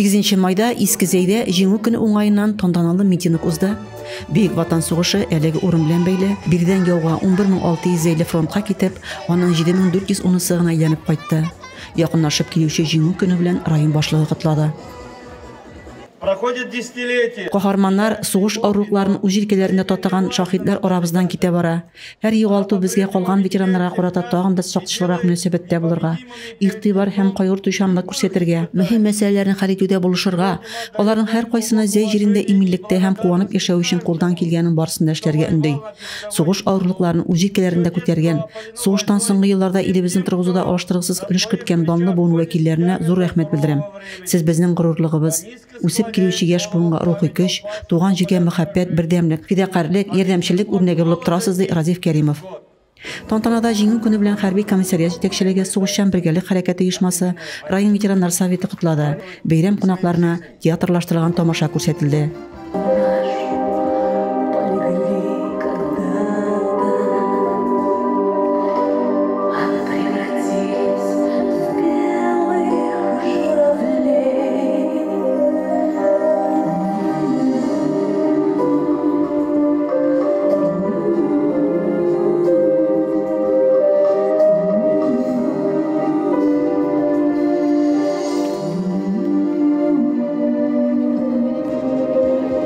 8 майда Иске Зәйдә Җиңү көне уңаеннан тантаналы митинг узды. Бөек Ватан сугышы әлеге урын белән бәйле. Биредән яуга 11600 зәйле фронтка китеп, аның 7410-сы гына әйләнеп кайтты. Якынлашып килүче Җиңү көне белән район башлыгы котлады. Проходит десятилетие. Каһарманнар, сугыш авырлыкларын үз җилкәләрендә татыган шаһитләр арабыздан китә бара. Һәр югалту безгә калган ветераннарга карата тагын да сакчылрак мөнәсәбәттә булырга, игътибар һәм кайгыртучанлык күрсәтергә, мөһим мәсьәләләрне хәл итүдә булышырга, аларның һәркайсына Зәй җирендә иминлектә һәм куанып яшәү өчен кулдан килгәннең барысын да эшләргә өнди. Сугыш авырлыкларын үз җилкәләрендә күтәргән, сугыштан соңгы елларда илебезне торгызуда алыштыргысыз өлеш керткән данлы буын вәкилләренә зур рәхмәт белдерәм. Сез безнең горурлыгыбыз. Үсеп килүче яшь буынга рухи көч, туган җиргә мәхәббәт, бердәмлек, фидакарьлек, ярдәмчеллек үрнәге булып торасыз, ди Разиф Кәримов. Тантанада Җиңү көне белән хәрби комиссариат җитәкчелеге, сугышчан бергәлек хәрәкәте оешмасы, район ветераннар советы котлады. Бәйрәм кунакларына театрлаштырылган тамаша күрсәтелде. Полегли когда-то, а превратились в белых журавлей.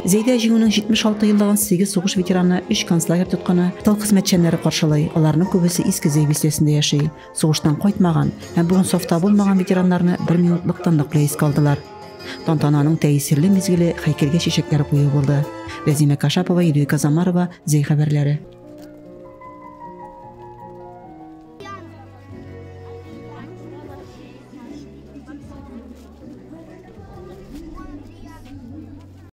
Зәйдә Җиңүнең 76 еллыгын 8 сугыш ветераны, 3 концлагерь тоткыны, тыл хезмәтчәннәре каршылый. Аларның күбесе Иске Зәй бистәсендә яши. Сугыштан кайтмаган һәм бүген сафта булмаган ветераннарны бер минутлык тынлык белән искә алдылар. Тантананың тәэсирле мизгеле һәйкәлгә чәчәкләр кую булды. Рәзимә Кашапова, Юлия Казамарова, Зәй хәбәрләре.